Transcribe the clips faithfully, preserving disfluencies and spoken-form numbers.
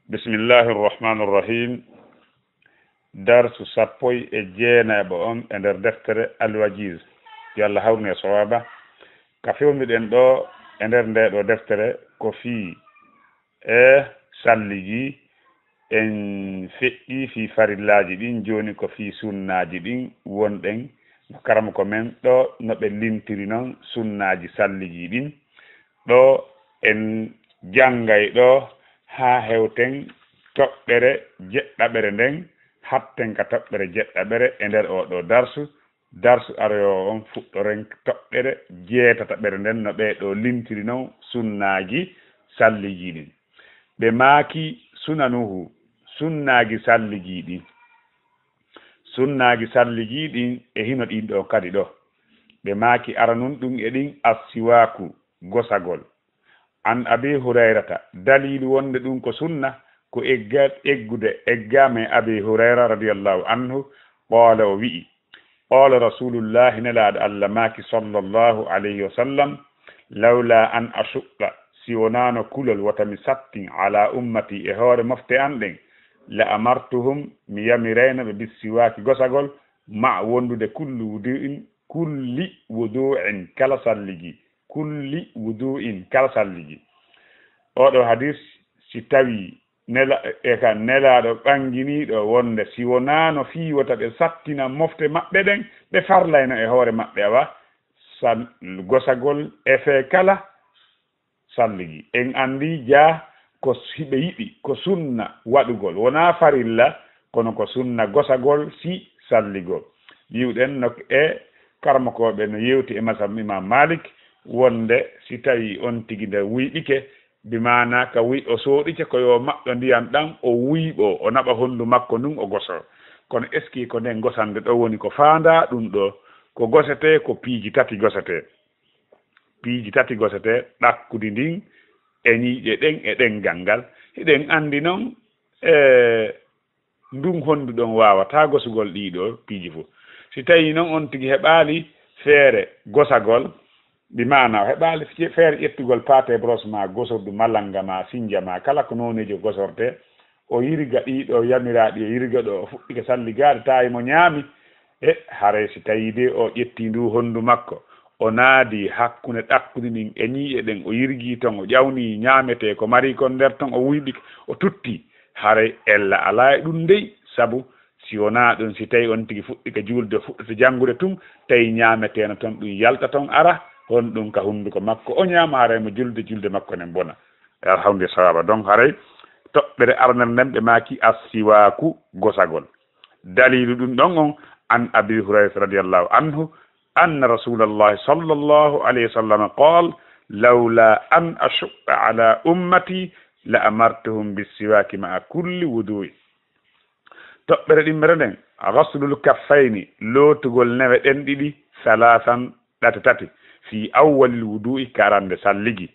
Bismillahi irrahmani irrahim. Darsu sappo e jeenaɓo on e nder deftere Al-Wajiz. Yo Allah hawrine e sowaba. Ka fewmiɗen ɗo e nder nde ɗo deftere ko fii e salligi en feƴƴi fii farillaaji ɗin, jooni ko fii sunnaaji ɗin wonɗen no karamoko men ɗo no ɓe lintiri non sunnaaji salligi ɗin. Ɗo en janngay ɗo haa hewten toɓɓere jeɗɗaɓere nden, hatten ka toɓɓere jeɗɗaɓere e nder oo ɗoo darsu. Darsu aroyoowo on fuɗɗoren toɓɓere jeetataɓere nden no ɓee ɗoo lintiri non sunnaaji salligi ɗin. Ɓe maaki sunanuhu, sunnaaji salligi ɗin. Sunnaaji salligi ɗin e hino ɗin ɗoo kadi ɗo. Ɓe maaki aranun ɗun e ɗin assiwaaku, gosagol. An Abi Hurayrata, daliilu wonde ɗun ko sunna, ko egga-, eggude, eggaama e Abi Hurayra radiyallahu anhu, qaala o wi'i, qaala Rasulullahi, Nelaaɗo Allah maaki sallallahu alayhi wa sallam, lawla an ashuqqa, si wonaano kulol wota mi sattin, ala ummati, e hoore mofte an ɗen, la amartuhum, mi yamirayno ɓe bissiwaaki gosagol, ma wondude kullu wudu'in, kulli wudu'in, kala salligi, kulli wudu'in, kala salligi. Oɗo hadis, si tawi nela-, e ka Nelaaɗo ɓanginiiɗo wonde si wonaano fii wota ɓe sattina mofte maɓɓe ɗen, ɓe farlayno e hoore maɓɓe awa sal-, gosagol e fee kala salligi. En anndi jaa ko s-, hiɓe yiɗi, ko sunna waɗugol, wonaa farilla, kono ko sunna gosagol si salligol. Yi'uɗen no e karamokooɓe no yewti e masab Imam Malik, wonde si tawi on tigi nde wuyɓike, bi maana ka wuy-, o sooɗike ko yo maɓɓo ndiyan ɗan, o wuyɓo, o naɓa hondu makko ndun, o goso. Kono est-ce que ko nden gosande ɗo woni ko faandaa ɗun ɗo? Ko gosetee, ko piiji tati gosetee. Piiji tati gosetee, ɗakkudi ndin e ñiiƴe ɗen e ɗengal ngal. Hiɗen anndi non, e, ndun hondu ɗon waawataa gosugol ɗii ɗoo piiji fow. Si tawii non on tigi heɓaali feere gosagol, bi maana o heɓaali fe-, feere ƴettugol paate brosse maa gosordu maa lannga maa sinnja maa kala ko nooneejo gosortee, o yirga ɗii ɗoo yamiraaɗi, o yirga ɗoo, o fuɗɗike salligaade, tawi mo ñaami. E haray si tawii de o ƴettii nduu honndu makko, o naadi hakkunde ɗakkudi ɗin e ñiiƴe ɗen, o yirgii ton, o ƴawnii ñaametee ko mari kon nder ton, o wuyɓike, o tuttii. Haray ella alaa e ɗun dey, sabu si wonaa ɗun, si tawii on tigi fuɗɗike juulde, fuɗɗike janngude tun, tawi ñaameteeno ton, ɗun yalta ton ara, honɗun ka hunnduko makko, o ñaama, haray mo julde, julde makko nen bona. Alhamdulillah, sawaba. Donc, haray toɓɓere aranere nden ɓe maaki assiwaaku, gosagol. Daliilu ɗun ɗon on, an Abi Hurayrata radiyallahu anhu, anna Rasulallahi sallallahu alayhi wa sallam qaal, lawla an ashuqqa ala ummati la amartuhum bissiwaaki ma'a kulli wudu'i. Toɓɓere ɗimmere nden, ghaslul kaffayni, lootugol newe ɗen ɗiɗi, salaasan, ɗate tati, fi awwalil wudu'i, ka arande salligi.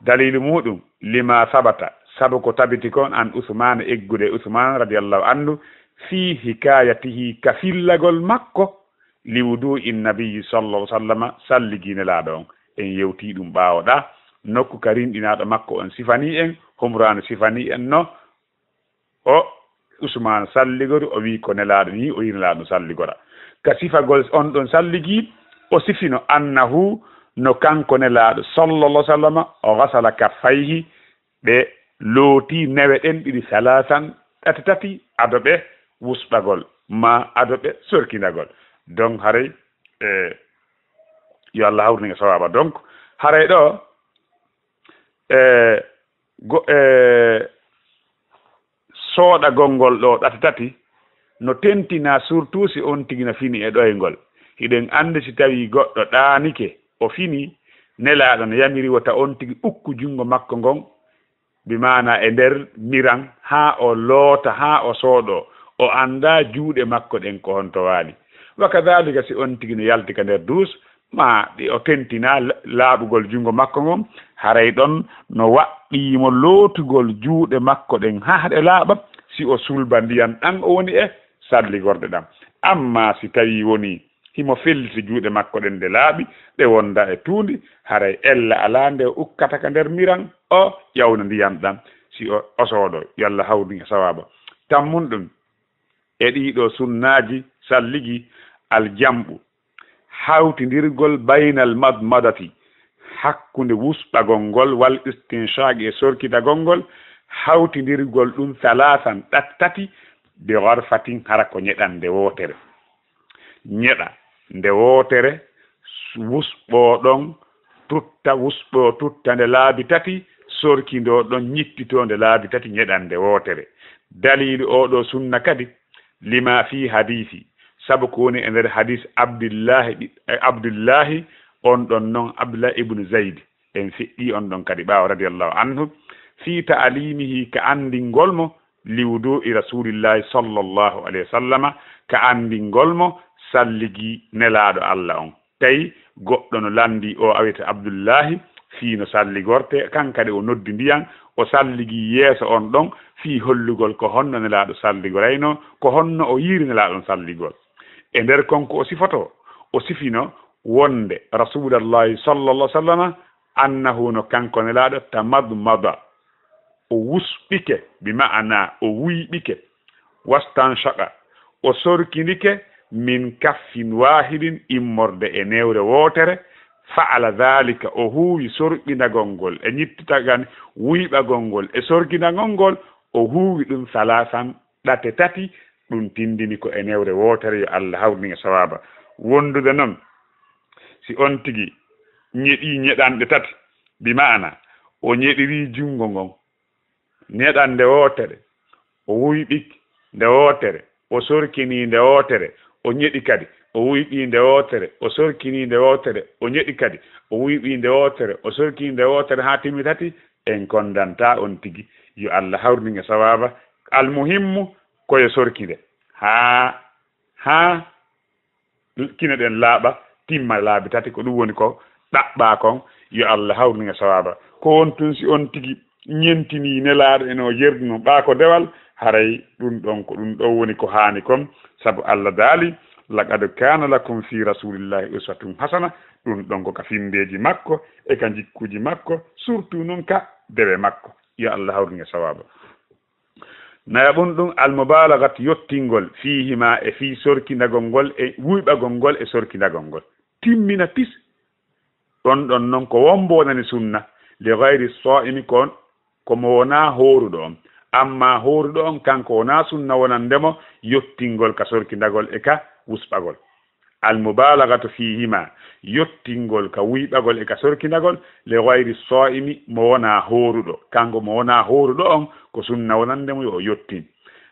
Daliilu muuɗun, lima sabata, sabu ko tabiti kon an Usmaana, eggude Usmaan radiyallahu anhu, fi hikayatihi, ka fillagol makko, li wudu'i nabiyyi sallallahu alaihi wasallam, salligi Nelaaɗo on. En yewtii ɗun ɓaawo ɗaa, nokku ka rinɗinaaɗo makko on sifanii en, Humraana sifanii en no o Usmaan salligori, o wi'i ko Nelaaɗo nii, o yi'i Nelaaɗo no salligora. Ka sifagol on ɗon salligi, o sifino annahu, no kanko Nelaaɗo sallallahu alaihi wasallam, o ghasala kaffayhi, ɓe lootii newe ɗen ɗiɗi, salaasan, tati tati, ado ɓe wusɓagol, ma ado ɓe sorkindagol. Donc, haray, e, yo Allah hawrin en e sawaba. Donc, haray ɗo, e, go-, e, sooɗagol ngol ɗoo ɗate tati no tentinaa, surtout si on tigi no fini e ɗoyngol. Hiɗen anndi si tawii goɗɗo ɗaanike, o fini, Nelaaɗo no yamiri wota on tigi ukku junngo makko ngon, bi maanaa e nder miran, haa o loota, haa o sooɗoo, o anndaa juuɗe makko ɗen ko honto waali. Wa kadaalika si on tigi no yalti ka nder duus, ma ɗi o tentinaa la-, laaɓugol junngo makko ngon, haray ɗon no waɗɗii mo lootugol juuɗe makko ɗen haa ɗe laaɓa, si o sulba ndiyan ɗan o woni e salligorde ɗan. Ammaa si tawii wonii himo felliti juuɗe makko ɗen ɗe laaɓi, ɗe wonda e tuundi, haray ella alaa nde o ukkata ka nder miran, o ƴawna ndiyan ɗan. si o osooɗo, yo Allah hawrin e sawaaba. Tammun ɗum e ɗii ɗoo sunnaaji salligi: aljam'u, hawtindirgol, baynal madmadati, hakkunde wusɓagol ngol, wal istinshaqi, e sorkitagol ngol, hawtindirgol ɗum, salaasan, ɗat-, tati, bi gharfatin, hara ko ñeɗande wootere. Ñeɗa nde wootere, wusɓo ɗon, tutta, wusɓo tutta nde laabi tati, sorkindoo ɗon, ñittitoo nde laabi tati, ñeɗande wootere. Daliilu oo ɗoo sunna kadi, lima fi hadisi, sabu ko woni e nder hadis Abdillahi ɓi-, e Abdillahi, on ɗon non Abdullah ibnu Zayd, en feƴƴii on ɗon kadi ɓaawo, radiyallahu anhu, fi ta'limihi, ka anndingol mo, li wudu'i Rasulillahi sallallahu alayhi wa sallama, ka anndingol mo salligi Nelaaɗo Allah on. Tawi goɗɗo no lanndii o, awete Abdullahi, fii no salligortee, kan kadi o noddi ndiyan, o salligii yeeso on ɗon, fii hollugol ko honno Nelaaɗo salligoraynoo, ko honno o yiiri Nelaaɗo on salligol. E nder kon ko o sifotoo, o sifino wonde Rasulullahi sallallahu alaihi wa sallama, annahu, no kanko Nelaaɗo, tamadmada, o wusɓike, bi ma'ana o wuyɓike, wastanshaqa, o sorkindike, min kaffin wahidin, immorde e newre wootere, fa'ala dhalika, o huuwi sorɓindagol ngol e ñittitagan, wuyɓagol ngol e sorkindagol ngol, o huuwi ɗum salasan, ɗate tati, ɗum tindini ko e newre wootere, yo Allah hawrin e sawaaba. Wondude noon, si on tigi ñeɗii ñeɗanɗe tati, bi ma'ana o ñeɗirii junngo ngon, ñeɗannde wootere, o wuyɓi nde wootere, o sorkinii nde wootere, o ñeɗi kadi, o wuyɓi nde wootere, o sorkinii nde wootere, o ñeɗi kadi, o wuyɓi nde wootere, o sorkinii nde wootere, haa timmi tati, en konndantaa on tigi. Yo Allah hawrin e sawaaba. Almuhimmu, ko yo sorkinde haa, haa kine ɗen laaɓa, timma laabi tati, ko ɗum woni ko ɗaɓɓaa kon, yo Allah hawrin e sawaaba. Ko won tun si on tigi ñentinii Nelaaɗo e no yerduno ɓaa ko dewal, haray ɗum ɗon ko ɗum ɗon woni ko haani kon, sabu Allah daali, "Laqad kana lakum fi rasulillahi uswatun hasana", ɗum ɗon ko ka finndeeji makko e ka jikkuuji makko, surtout noon ka dewe makko. Yo Allah hawrin e sawaaba. Nayaɓun ɗum, almubalagat, yottingol, fihima, e fii sorkindagol ngol e wuyɓagol ngol e sorkindagol ngol. Timmina tis. Ɗon ɗon non ko wombo wonani sunna, li gayri saimi, ko, ko mo wonaa hooruɗo on. Amma hooruɗo on, kanko wonaa sunna wonande mo yottingol ka sorkindagol e ka wusɓagol. Almubalagatu fihima, yottingol ka wuyɓagol e ka sorkindagol, li gayri saimi, mo wonaa hooruɗo. Kanko mo wonaa hooruɗo on, ko sunna wonande mo yo o yottin.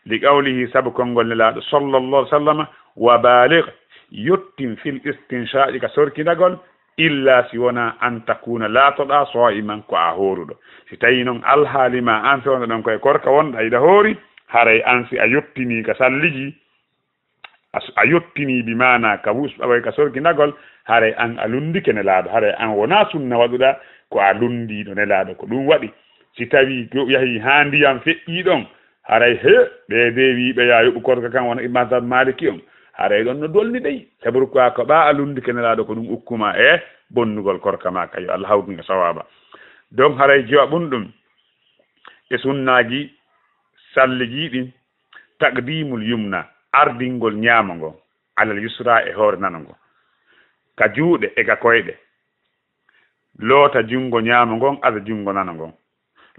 Li qawlihi, sabu konngol Nelaaɗo sallallahu alaihi wa sallama, "Wa baligh", yottin, "fil istinshaqi", ka sorkindagol, "illa", si wonaa, "an takuna", laatoɗaa, "saiman", ko a hooruɗo. Si tawi non alhaali ma an fewndo ɗon ko e korka wonɗa, iɗa hoori, haray an si a yottinii ka salligi, a s-, a yottinii bi maana ka wusɓagol ka sorkindagol, haray an a lunndike Nelaaɗo, haray an wonaa sunna waɗuɗaa, ko a lunndiiɗo Nelaaɗo, ko ɗum waɗi. Si tawii yo-, yahii haa ndiyam feƴƴii ɗon, haray he, ɓee de wiiɓe yaa yoɓu korka kan wona e mazhab Maliki on, haray ɗon no dolni dey. C'est pourquoi ko ɓaa a lunndike Nelaaɗo ko ɗum ukkuma e bonnugol korka maa ka, yo Allah hawrin e sawaaba. Donc haray jowaɓun ɗum e sunnaaji salligii ɗin, taqdimul yumna, ardingol ñaamo ngon, alal yusra, e hoore nano ngon, ka juuɗe e ka koyɗe. Loota junngo ñaamo ngon, ada junngo nano ngon.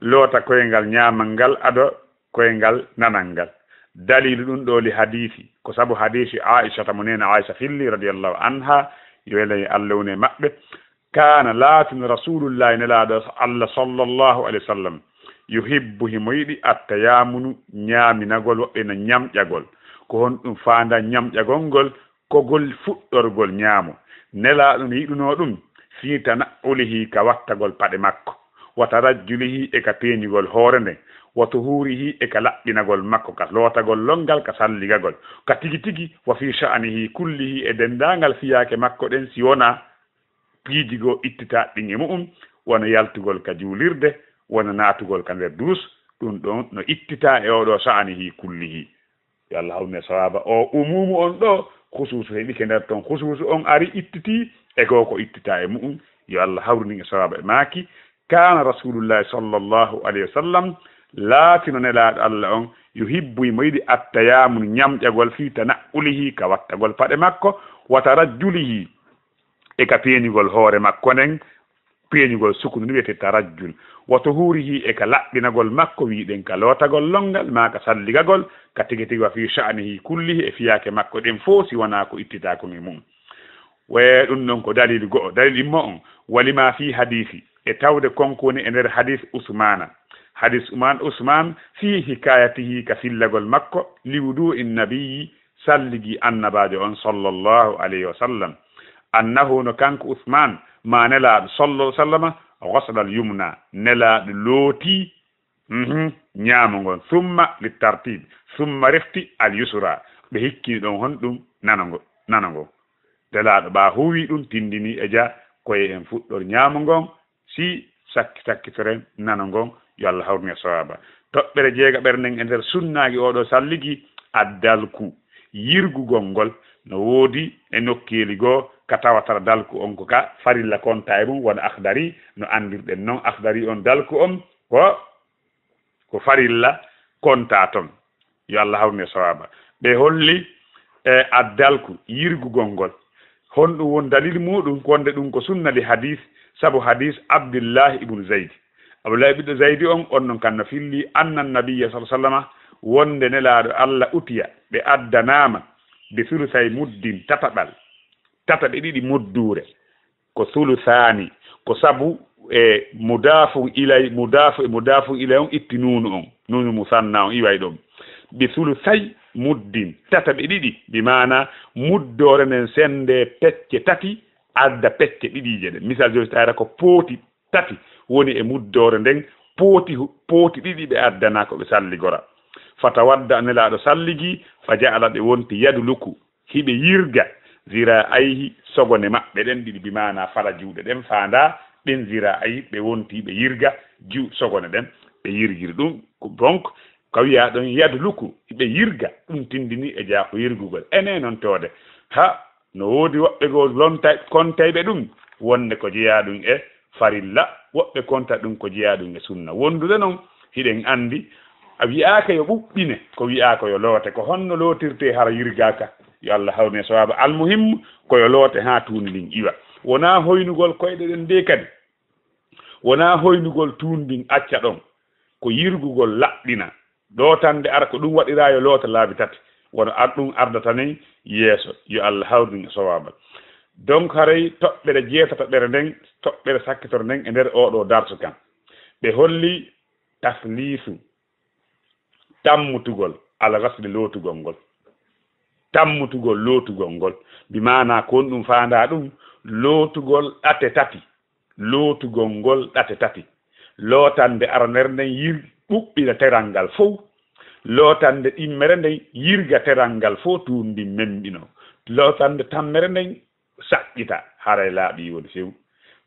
Loota koyngal ñaamal ngal, ada koyngal nanal ngal. Daliilu ɗum ɗoo li hadiisi, ko sabu hadiisi Aishata mo neene Aisha filli, radiyallahu anha, yo wele Allah woni e maɓɓe. Kaana, laatino, Rasuulullaahi, Nelaaɗo Allah, sallallahu alayhi wa sallam, yuhibbu, himo yiɗi, attayamunu, ñaaminagol, wa ɓe no ñamƴagol. Ko honɗum faandaa ñamƴagol ngol? Ko ngol fuɗɗorgol ñaamo. Nelaaɗo no yiɗunoo ɗum fii tana'ulihi, ka wattagol paɗe makko, wa tarajjulihi, e ka peeñugol hoore nden, wa tuhuurihi, e ka laɓɓinagol makko, ka lootagol lonngal, ka salligagol, ka tigi tigi, wa fii sha'anihi kullihi, e denndaangal fiyaake makko ɗen, si wonaa piiji goo ittitaaɗi ɗin e mu'un, wano yaltugol ka juulirde, wano naatugol ka nder duus, ɗum ɗon no ittitaa e oo ɗoo sha'anihi kullihi. Yo Allah hawnu en sawaaba. O umuumu on ɗoo, khusuusu heɓike nder ton. Khusuusu on ari ittitii e goo ko ittitaa e mu'un. Yo Allah hawnu en sawaaba e maaki. Kaana Rasuulullaahi, sallallahu alayhi wa sallam, Laatino Nelaaɗo Allah on yuhibbu, himo yiɗi, attayamunu, ñamƴagol, fii tana'ulihi, ka wattagol paɗe makko, wa tarajjulihi, e ka peeñugol hoore makko nden, peeñugol sukundu ndu wiyetee tarajjul, wa tuhurihi, e ka laɓɓinagol makko, wi'uɗen ka lootagol lonngal, maa ka salligagol, ka tigi tigi, wa fii sha'nihi kullihi, e fiyaake makko ɗen fow, si wanaa ko ittitaa kon e mu'un. Wa ɗun ɗon ko daliilu go'o, daliilu ɗimmo on, wa lima fii hadiisi, e tawde kon ko woni e nder hadiis Usmaana. Hadiis Usmaan, Usmaan, fii hikaayatihi, ka fillagol makko, li wuduu'in nabiyyi, salligi Annabaajo on, sallallahu alayhi wa sallam. Annahu, no kanko Usmaan, maa Nelaaɗo, sallallahu alayhi wa sallama, ghasalal yumna, Nelaaɗo looti, mhm, ñaamo ngon, summa li tartiib, summa refti al yusra, ɓe hikkini ɗon honɗun? Nano ngo, nano ngo. Nelaaɗo ɓaa huuwi ɗun, tindini e ja, ko e en fuɗɗor ñaamo ngon, si sakki-, sakkitoren nano ngon, yo Allah hawrun en sawaaba. Toɓɓere jeegaɓere nden e nder sunnaaji oo ɗoo salligi, addalku, yirgugol ngol, no woodi e nokkeeli goo ka tawata dalku on ko ka farilla kontaa e mun, wano Akhdari no anndirɗen non. Akhdari on dalku on ko, ko farilla kontaa ton. Yo Allah hawrun en sawaaba. Ɓe holli, e, addalku, yirgugol ngol. Honɗun woni dalil muɗun? Ko wonde ɗun ko sunna li hadiis, sabu hadiis Abdullahi ibnu Zaydi. Abdullahi ibnu Zaydi on, on non kan no filli, anna nabiyya sallallahu alayhi wa sallama, wonde Nelaaɗo Allah utiya, ɓe addanaama, bi sulusay muddin, tataɓal, tataɓe ɗiɗi mudduure. Ko sulusaani, ko sabu e mudaafu ilay, mudaafu e mudaafu ilay on itti nuunu on, nuunu musanna on iway ɗon. Bi sulusay muddin, tataɓe ɗiɗi, bi maana muddoore nden sende pecce tati, adda pecce ɗiɗiije ɗen. Misal jooni, si tawii ko pooti tati woni e muddoore nden, pooti hu-, pooti ɗiɗi ɓe addana ko ɓe salligora. Fatawadda, Nelaaɗo salligi, fa ja'ala, ɓe wonti, yadluku, hiɓe yirga, ziraa'ayhi, sogone maɓɓe ɗen ɗiɗi, bi maana fala juuɗe ɗen, faandaa ɗen, ziraa'ayhi, ɓe wonti ɓe yirga ju-, sogone ɗen, ɓe yirgiri ɗun. Ko donc, ka wi'aa ɗon yadluku, hiɓe yirga, ɗun tindini e ja ko yirgugol. Enee non toode, ha, no woodi woɓɓe goo lonta-, kontayɓe ɗun, wonde ko jeyaa ɗun e farilla, woɓɓe konta ɗun ko jeyaa ɗun e sunna. Wondude non, hiɗen anndi, a wi'aaka yo ɓuɓɓine, ko wi'aa ko yo loote. Ko honno lootirtee hara yirgaaka? Yo Allah hawrun en sawaaba. Almuhimmu, ko yo loote haa tuundi ndin iwa. Wonaa hoynugol koyɗe ɗen de kadi. Wonaa hoynugol tuundi ndin acca ɗon. Ko yirgugol, laɓɓina. Lootande ara ko ɗun waɗiraa yo loota laabi tati. Wano ar-, ɗun ardata nen yeeso. Yo Allah hawrun en sawaaba. Donc, haray toɓɓere jeetataɓere nden, toɓɓere sakkitorde nden e nder oo ɗoo darsu kan. Ɓe holli tasliisu, tammutugol, al ghasli, lootugol ngol. Tammutugol lootugol ngol. Bi maana ko honɗun faandaa ɗun? Lootugol ɗate tati. Lootugol ngol ɗate tati. Lootande aranere nden yir-, ɓuɓɓina teral ngal fow. Lootande ɗimmere nden yirga teral ngal fow, tuundi ndin memɗinoo. Lootande tammere nden saɓɓita, haray laaɓii woni few.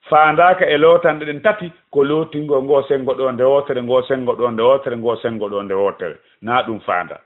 Faandaaka e lootanɗe ɗen tati, ko lootingol ngoo senngo ɗoo nde wootere, ngoo senngo ɗoo nde wootere, ngoo senngo ɗoo nde wootere. Naa ɗun faandaa.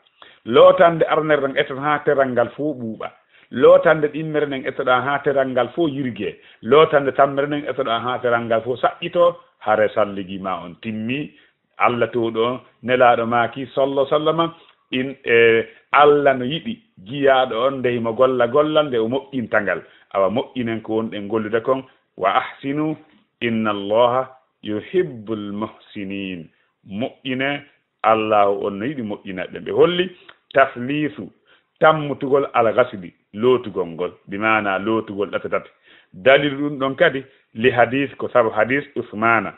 Lootande aranere nden ettoɗaa haa teral ngal fow ɓuuɓa. Lootande ɗimmere nden ettoɗaa haa teral ngal fow yirgee. Lootande tammere nden ettoɗaa haa teral ngal fow saɓɓitoo, haray salligi maa on timmii. Allah toowɗo on, Nelaaɗo maaki, sallallahu alaihi wasallam, in, e, Allah no yiɗi jiyaaɗo on nde himo golla gollal nde o moƴƴinta ngal. Awa moƴƴinen ko wonɗen gollude kon. Wa ahsinu, inna Allaha yuhibbul muhsinin. Moƴƴine, Allaahu on no yiɗi moƴƴinayɓe. Ɓe holli tasliisu, tammutugol al ghasli, lootugol ngol, bi maana lootugol ɗate tati. Daliilu ɗun ɗon kadi, li hadiis, ko sabu hadiis Usmaana.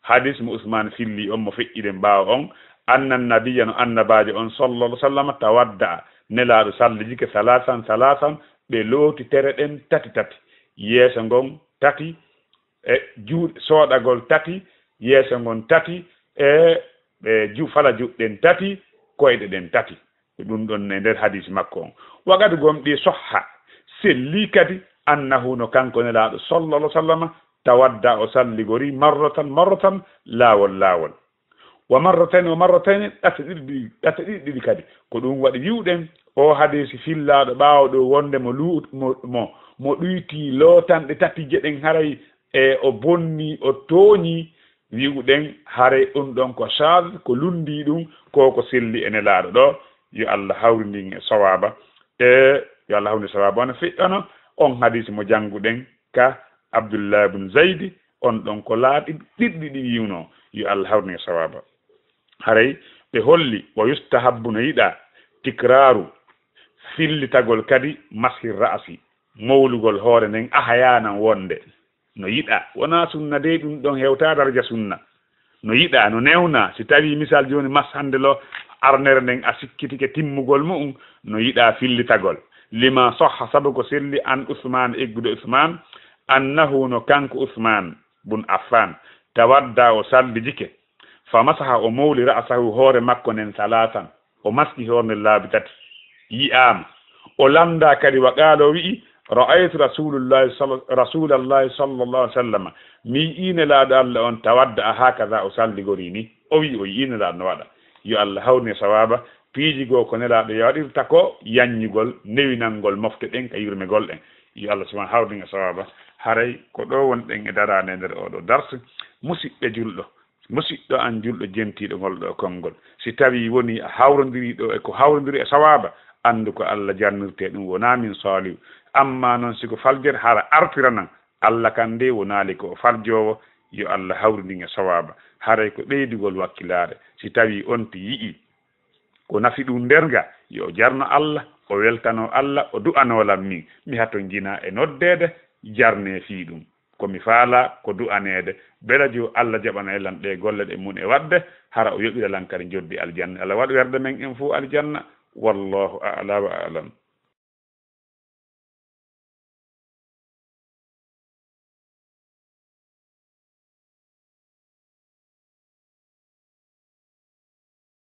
Hadiis mo Usmaan filli on, mo feƴƴiɗen ɓaawo on, anna nabiyya, no annabaajo on, sallallahu alaihi wasallam, tawadda'a, Nelaaɗo sallijike, salaasan salaasan, ɓe looti tere ɗen tati tati, yeeso ngon tati, e juuɗe, soɗagol tati, yeeso ngon tati, e, e ju-, fala juuɗe ɗen tati, koyɗe ɗen tati. Ko ɗun ɗon e nder hadiisi makko on. Wa qad gomɗii sahha, selli kadi, annahu, no kanko Nelaaɗo, sallallahu alaihi wasallam, tawadda, o salligori, marratan marratan, laawol laawol. Wa marratayn, wa marratayn, ɗate ɗiɗi ɗiɗi, ɗate ɗiɗi ɗiɗi kadi. Ko ɗun waɗi wi'uɗen, oo hadiisi fillaaɗo ɓaawo ɗoo wonde mo lu-, mo, mo, mo ɗuytii lootanɗe tatiije ɗen, haray e o bonnii, o tooñii, wi'uɗen haray ɗum ɗon ko shaaz, ko lunndii ɗum, ko ko selli e Nelaaɗo ɗo, yo Allah hawrindin e sawaaba. E yo Allah hawrindin e sawaaba. Wano feƴƴono on hadiisi mo jannguɗen ka Abdullah ibn Zaydi, on ɗon ko laaɗi ɗiɗɗi ɗi wi'unoo, yo Allah hawrindin e sawaaba. Haray ɓe holli, wa yustahabbu, no yiɗaa, tikraaru, fillitagol kadi, mashi ra'si, mowlugol hoore nden, ahyaanan, wonde no yiɗaa. Wonaa sunna dey, ɗum ɗon hewtaa daraja sunna. No yiɗaa, no newnaa, si tawii misal jooni mas hannde lo arnere nden a sikkitike timmugol mu'un, no yiɗaa fillitagol. Lima sahha, sabu ko selli, an Usmaan, eggude Usmaan, annahu, no kanko Usmaan bun Affaan, tawadda, o sallidike, fa masaha, o mowli, ra'sahu, hoore makko nden, salaasan, o maski hoore nden laabi tati, yi'aama. O lanndaa kadi, wa qaala, o wi'i, ra'aytu Rasuulullaahi sal-, Rasuulallahi sallallaahu alayhi wa sallam, mi yi'ii Nelaaɗo Allah on, tawadda'a haakaza, o salligorii ni. O wi'i o yi'ii Nelaaɗo no waɗa. Yo Allah hawrine sawaaba. Piiji goo ko Nelaaɗo waɗirta ko yanñugol, newinangol mofte ɗen ka yurmegol ɗen. Yo Allah subhaanahu hawrine sawaaba. Haray ko ɗo wonɗen e daraade e nder oo ɗoo darsi. Musiɗɓe julɗo, musiɗɗo an julɗo jentiiɗo ngol ɗoo konngol, si tawii wonii a hawrondirii ɗoo e ko hawrondiri e sawaaba, anndu ko Allah jarnirtee ɗum, wonaa min Saalihu. Ammaa non si ko faljere, hara artiranan, Allah kan dey wonaali ko o faljoowo. Yo Allah hawrindin e sawaaba. Haray ko ɓeydugol wakkilaare. Si tawii on ti yi'ii ko nafi ɗum nder nga, yo o jarno Allah, o weltano Allah, o du'ano lan min. Mi hatonjinaa e noddeede, jarnee fii ɗum. Ko mi faalaa ko du'aneede. Belajo Allah jaɓanay lan ɗee golle ɗe mun e waɗde, hara o yoɓira lan kadi njoddi aljanna. Allah waɗ werde men en fow aljanna. Wallaahu a'la wa a'lam.